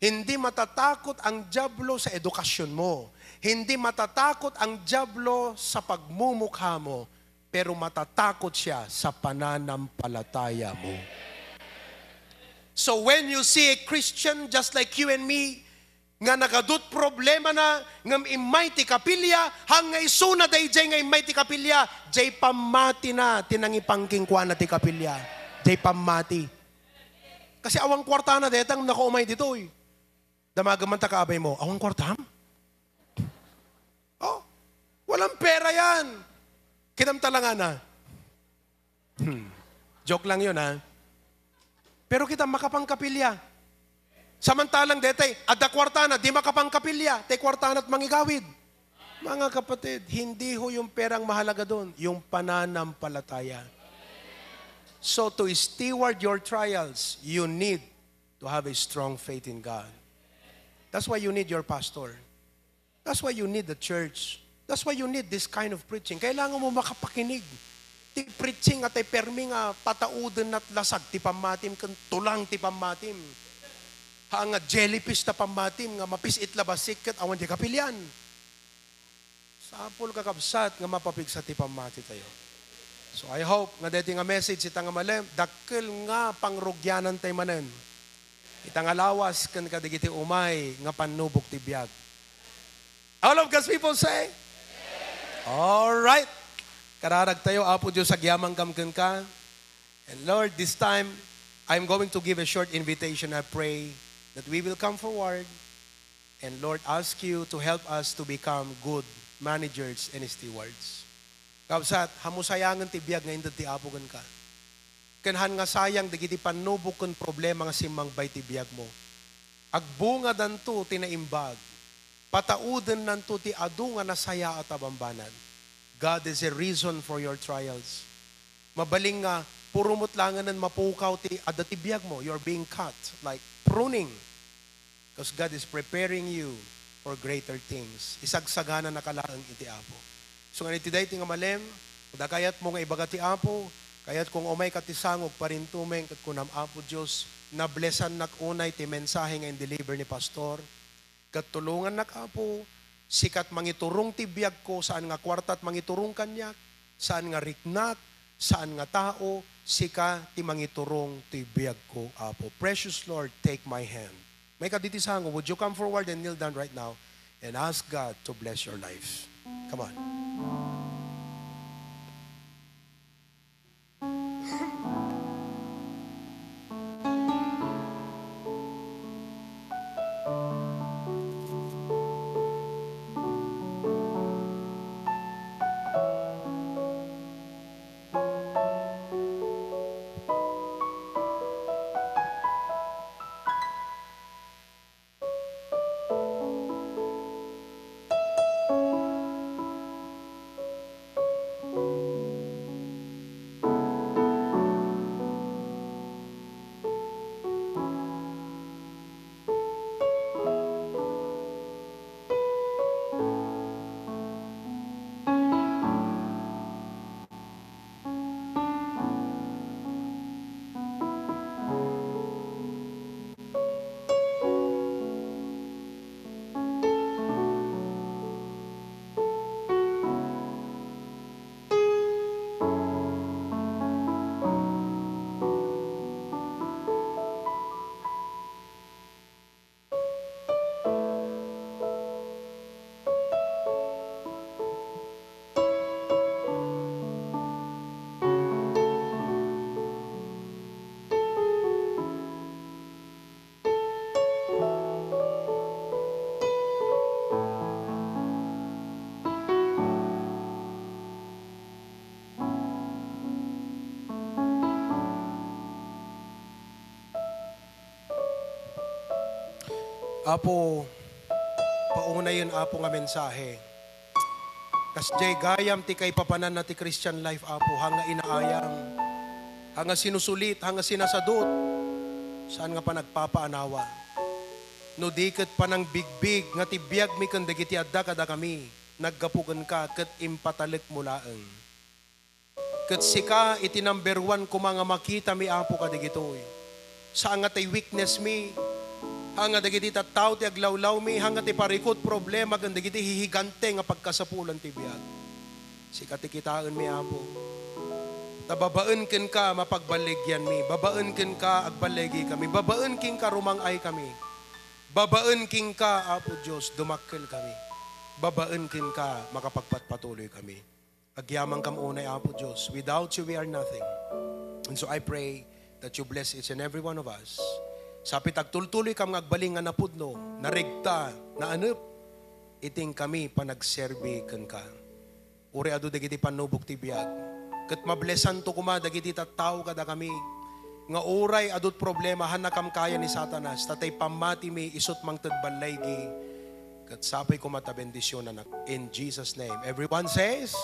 Hindi matatakot ang diablo sa edukasyon mo. Hindi matatakot ang diablo sa pagmumukha mo, pero matatakot siya sa pananampalataya mo. So when you see a Christian just like you and me, nga nagadut problema na, nga imay ti kapilya, hanggang isuna day jay nga imay ti kapilya, jay pamati na, tinangipangking kwa na ti kapilya. Jay pamati. Kasi awang kwarta na detang nakaumay dito eh. Damagaman ta kaabay mo, awang kwartam? Oh, walang pera yan. Kinamtalangan na. Joke lang yun ha. Pero kita makapangkapilya. Samantalang detay, adda kwartana, di makapangkapilya, te kwartana at mangigawid. Mga kapatid, hindi ho yung perang mahalaga doon, yung pananampalataya. So to steward your trials, you need to have a strong faith in God. That's why you need your pastor. That's why you need the church. That's why you need this kind of preaching. Kailangan mo makapakinig. Ti preaching at ay permi nga patauden at lasag ti pamatim kan tulang ti pamatim. Nga jellyfish ta pamatim nga mapisit labasik ket awan di kapilyan. Sapol kakabsat nga mapapigsa ti pamati tayo. So I hope nga deti nga message ita nga malem dakkel nga pangrugyanan tay manen. Ita nga lawas ken kadigiti umay nga panubok ti biag. All of God's people say? All right. Kararag tayo, Apo Diyos, agyamang kamken ka. And Lord, this time, I'm going to give a short invitation. I pray that we will come forward and Lord, ask you to help us to become good managers and stewards. Kabsat, hamusayangan ti biyag ngayon ti Apo gan ka. Kanhan nga sayang, digiti panubok kun problema nga simang bay ti biyag mo. Agbunga danto tinaimbag. Patauden nanto ti adu nga nasaya at abambanan. God is a reason for your trials. Mabaling nga, purumot langan ng mapukaw ti adatibiyag mo. You're being cut, like pruning. Because God is preparing you for greater things. Isagsagana na kalaang iti Apo. So nga iti dayti nga malem, kayat mo nga ibaga ti Apo, kayat kung umay katisangog parintumeng, kat kunam Apo Diyos, nablesan nak unay ti mensahe nga in-deliver ni Pastor, kat tulungan nak Apo, sikat mangiturong ti biag ko, saan nga kwartat mangiturong kanyak, saan nga riknat, saan nga tao, sika ti mangiturong ti biag ko, Apo. Precious Lord, take my hand. May kaditisango, would you come forward and kneel down right now and ask God to bless your life? Come on. Apo, pauna yun apo nga mensahe. Kas jay gayam ti kay papanan na ti Christian life apo, hanga inaayam, hanga sinusulit, hanga sinasadot, saan nga pa nagpapaanawa. No diket pa ng bigbig, nga ti biyag mi kang dagiti adda kada kami, naggapugan ka, ket impatalik mo laeng. Ket sika iti number 1 ko mga makita mi apo kadigitoy. Saan nga tay weakness mi, hanga dagiti tattaw ti aglawlaw mi, hanga ti parikot problema kan dagiti hihigante nga pagkasapulan ti biag. Sika ti kitaan mi apo. Tababaen ken ka mapagbaligyan mi, babaen ken ka agbalegi kami, babaen king ka rumangay kami. Babaen king ka apo Dios dumakkel kami. Babaen king ka makapagpatuloy kami. Agyamang kam unay apo Dios. Without you we are nothing. And so I pray that you bless each and every one of us. Sapit agtultuloy kam ngagbaling nga napudno, narigta, naanep, iting kami panagserbi ken ka. Uri adu dagiti panubok ti biag. Ket mablesan to kuma dagiti tattao kada kami. Nga uray adut problema hanakam kaya ni Satanas, tatay pamati mi isut mangted balaygi. Ket sapay ko mata bendisyon anak. In Jesus name. Everyone says,